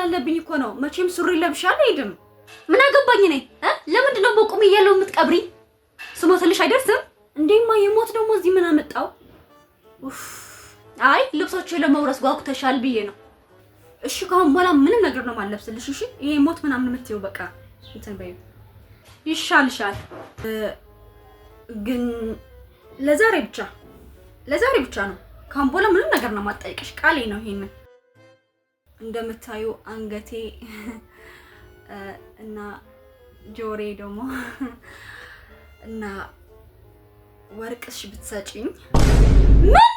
ስላለብኝ እኮ ነው። መቼም ሱሪ ለብሻ አልሄድም። ምን አገባኝ እኔ? ለምንድን ነው በቁም እያለሁ የምትቀብሪኝ? ስሞትልሽ አይደርስም እንዴማ? የሞት ደግሞ እዚህ ምን አመጣው? አይ ልብሶች ለመውረስ ጓጉተሻል ብዬ ነው። እሺ ከአሁን በኋላ ምንም ነገር ነው የማለብስልሽ። እሺ ይሄ ሞት ምናምን የምትይው በቃ እንትን በይው ይሻልሻል። ግን ለዛሬ ብቻ ለዛሬ ብቻ ነው። ከአሁን በኋላ ምንም ነገር ነው የማልጠይቅሽ፣ ቃሌ ነው። ይሄንን እንደምታዩ አንገቴ እና ጆሬ ደግሞ እና ወርቅሽ ብትሰጪኝ። ምን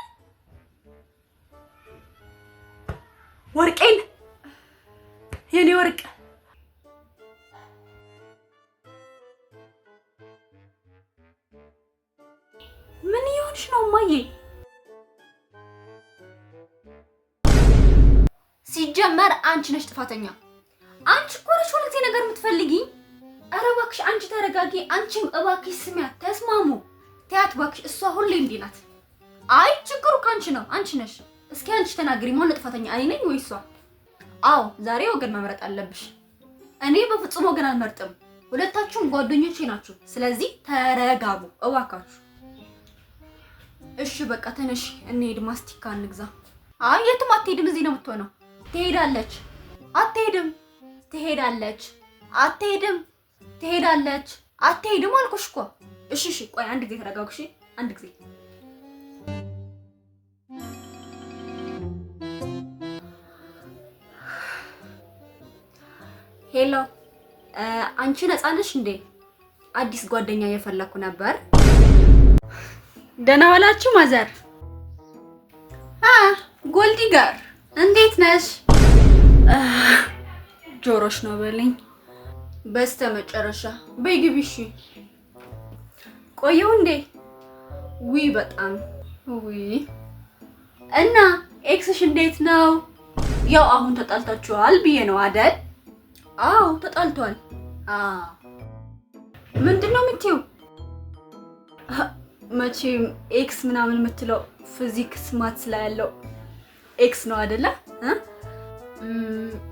ወርቄን? የኔ ወርቅ ምን እየሆንሽ ነው እማዬ? ሲጀመር አንቺ ነሽ ጥፋተኛ። አንቺ እኮ ነሽ ሁልጊዜ ነገር የምትፈልጊ። ኧረ እባክሽ አንቺ ተረጋጊ። አንቺም እባክሽ ስሚያት፣ ተስማሙ። ተያት እባክሽ፣ እሷ ሁሌ እንዲህ ናት። አይ ችግሩ ከአንቺ ነው፣ አንቺ ነሽ። እስኪ አንቺ ተናግሪ፣ ማን ጥፋተኛ? እኔ ነኝ ወይ እሷ? አዎ ዛሬ ወገን መምረጥ አለብሽ። እኔ በፍጹም ወገን አልመርጥም። ሁለታችሁም ጓደኞቼ ናችሁ። ስለዚህ ተረጋጉ እባካችሁ። እሺ በቃ ተነሽ እንሄድ፣ ማስቲካ እንግዛ። አይ የትም አትሄድም፣ እዚህ ነው የምትሆነው። ትሄዳለች። አትሄድም። ትሄዳለች። አትሄድም። ትሄዳለች። አትሄድም አልኩሽ እኮ። እሺ እሺ፣ ቆይ አንድ ጊዜ ተረጋጉ። እሺ አንድ ጊዜ። Hello፣ አንቺ ነፃ ነሽ እንዴ? አዲስ ጓደኛ እየፈለኩ ነበር። ደህና ዋላችሁ mother። ጎልዲ ጋር እንዴት ነሽ? ጆሮሽ ነው በለኝ። በስተ መጨረሻ በይ ግቢ። እሺ ቆየው እንዴ? ዊ በጣም ዊ። እና ex ሽ እንዴት ነው? ያው አሁን ተጣልታችኋል ብዬ ነው አደል? አዎ ተጣልቷል። ምንድን ነው የምትይው? መቼም ex ምናምን የምትለው ፊዚክስ maths ላይ ያለው X ነው አይደለ?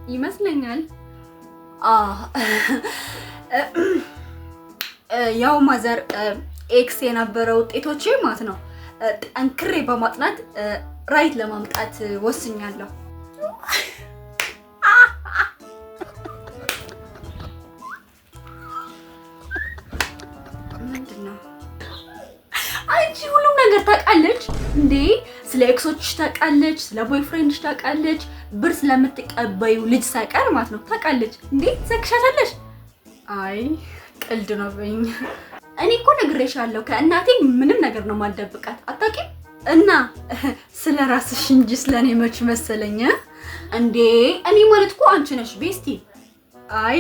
ይመስለኛል። ያው mother X የነበረ ውጤቶቼ ማለት ነው ጠንክሬ በማጥናት right ለማምጣት ወስኛለሁ። ምንድን ነው አንቺ ሁሉም ነገር ታውቃለች እንዴ? ስለ ex ኦችሽ ታውቃለች፣ ስለ boyfriend ሽ ታውቃለች፣ ብር ስለምትቀበዩ ልጅ ሳይቀር ማለት ነው ታውቃለች። እንዴ ትሰክሻታለሽ? አይ ቀልድ ነው በይኝ። እኔ እኮ ነግሬሻለሁ፣ ከእናቴ ምንም ነገር ነው ማልደብቃት። አታውቂም? እና ስለ ራስሽ እንጂ ስለ እኔ መች መሰለኝ እንዴ? እኔ ማለት እኮ አንቺ ነሽ bestie። አይ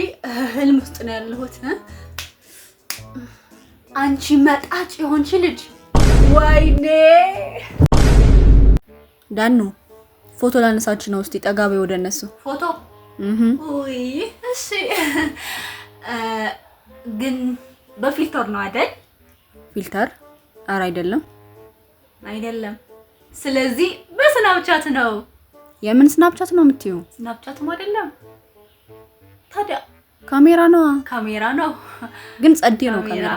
ህልም ውስጥ ነው ያለሁት። አንቺ መጣጭ የሆንሽ ልጅ ወይኔ! ዳኑ ፎቶ ላነሳች ነው። እስቲ ጠጋ በይ ወደ እነሱ ፎቶ። ውይ እሺ። ግን በ filter ነው አይደል? Filter? ኧረ አይደለም፣ አይደለም። ስለዚህ በ Snapchat ነው። የምን Snapchat ነው የምትይው? Snapchat ም አይደለም ታዲያ ካሜራ ነው። ካሜራ ነው ግን ጸዴ ነው ካሜራ።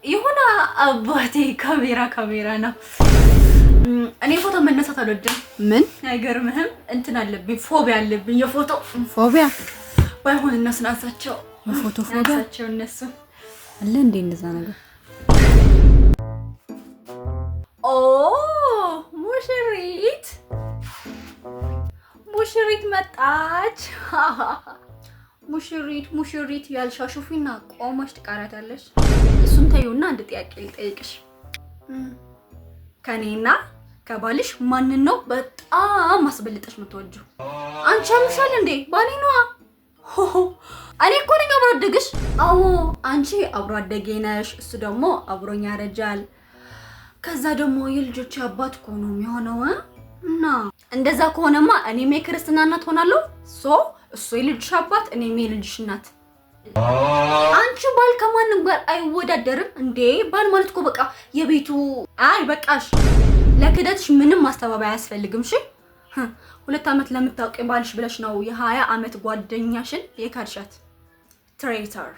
የሆነ አባቴ ካሜራ ካሜራ ነው። እኔ ፎቶ መነሳት አልወድም። ምን አይገርምህም? እንትን አለብኝ፣ phobia አለብኝ፣ የፎቶ phobia። ባይሆን እነሱን አንሳቸው፣ የፎቶ phobia አንሳቸው። እነሱ አለ እንዴ እንደዛ ነገር? ኦ ሙሽሪት፣ ሙሽሪት መጣች። ሙሽሪት ሙሽሪት ያልሻ ሹፊና ቆመሽ ትቀሪያታለሽ። እሱን ተይውና አንድ ጥያቄ ልጠይቅሽ። ከኔና ከባልሽ ማንን ነው በጣም አስበልጠሽ የምትወጂው? አንቺ ያምሻል እንዴ? ባሌ ነዋ። እኔ እኮ ነኝ አብሮ አደግሽ። አዎ አንቺ አብሮ አደጌ ነሽ፣ እሱ ደግሞ አብሮኝ ያረጃል። ከዛ ደግሞ የልጆች አባት እኮ ነው የሚሆነው። እና እንደዛ ከሆነማ እኔም የክርስትና እናት ሆናለሁ። So እሱ የልጅሽ አባት፣ እኔም የልጅሽ እናት። አንቺ ባል ከማንም ጋር አይወዳደርም እንዴ? ባል ማለት እኮ በቃ የቤቱ። አይ በቃሽ፣ ለክደትሽ ምንም ማስተባበያ አያስፈልግም። እሺ 2 ዓመት ለምታውቂ ባልሽ ብለሽ ነው የ20 ዓመት ጓደኛሽን የካድሻት። Traitor።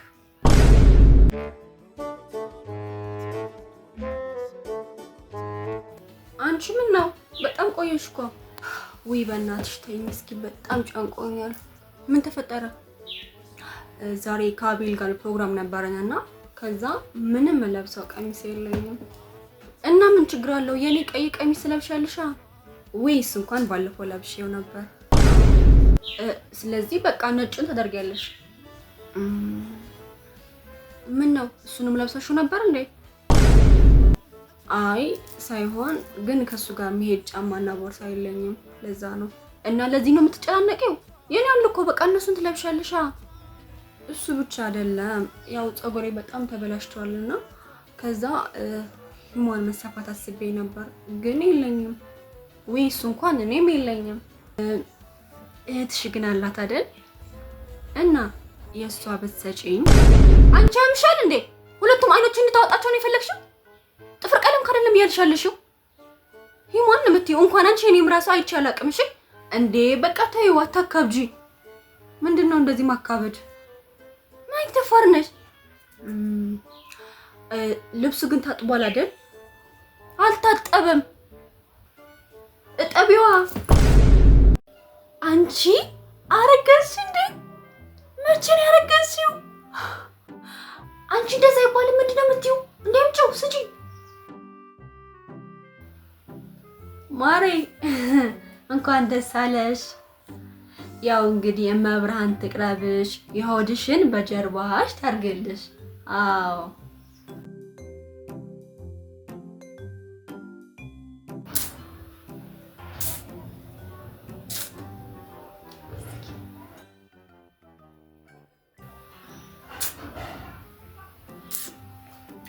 አንቺ ምን ነው በጣም ቆየሽ እኮ። ውይ በእናትሽ ተይኝ እስኪ፣ በጣም ጨንቆኛል። ምን ተፈጠረ? ዛሬ ከአቤል ጋር ፕሮግራም ነበረን እና ከዛ ምንም ለብሰው ቀሚስ የለኝም። እና ምን ችግር አለው? የኔ ቀይ ቀሚስ ለብሻልሻ። ውይ እሱ እንኳን ባለፈው ለብሼው ነበር። ስለዚህ በቃ ነጩን ታደርጊያለሽ። ምን ነው እሱንም ለብሰሽው ነበር እንዴ? አይ ሳይሆን ግን ከእሱ ጋር የሚሄድ ጫማና ቦርሳ የለኝም፣ ለዛ ነው። እና ለዚህ ነው የምትጨናነቂው? የኔ አሉ እኮ፣ በቃ እነሱን ትለብሻለሻ። እሱ ብቻ አይደለም፣ ያው ፀጉሬ በጣም ተበላሽቷልና ከዛ human መሰፋት አስቤ ነበር፣ ግን የለኝም። ውይ እሱ እንኳን እኔም የለኝም። እህትሽ ግን አላት አይደል? እና የእሷ ብትሰጪኝ። አንቺ ያምሻል እንዴ? ሁለቱም አይኖች እንድታወጣቸው ነው የፈለግሽው? ጥፍር ቀለም ካደለም እያልሻለሽው human ነው የምትይው። እንኳን አንቺ እኔም ራሱ አይቼ አላውቅም። እሺ እንዴ በቃ ተይው፣ አታካብጂ። ምንድን ነው እንደዚህ ማካበድ? ማን ተፋር ነሽ? ልብሱ ግን ታጥቧል አይደል? አልታጠበም። እጠቢዋ። አንቺ አረገዝሽ እንዴ? መቼ ነው ያረገዝሽው? አንቺ እንደዛ አይባልም። ምንድን ነው የምትይው? እንዴ አምጪው፣ ስጪ። ማሬ እንኳን ደስ አለሽ። ያው እንግዲህ እመብርሃን ትቅረብሽ፣ የሆድሽን በጀርባሽ ታርግልሽ። አዎ።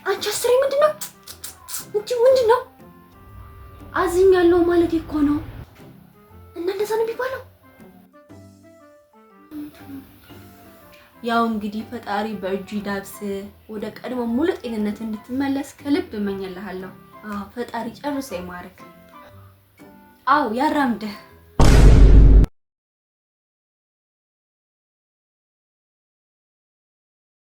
አንቺ አስሬ ምንድን ነው እንጂ ምንድን ነው? አዝኛለሁ ማለት እኮ ነው። እና እንደዛ ነው የሚባለው። ያው እንግዲህ ፈጣሪ በእጁ ይዳብስ፣ ወደ ቀድሞ ሙሉ ጤንነት እንድትመለስ ከልብ እመኝልሃለሁ። አዎ ፈጣሪ ጨርሶ ይማርክ። አዎ ያራምድህ።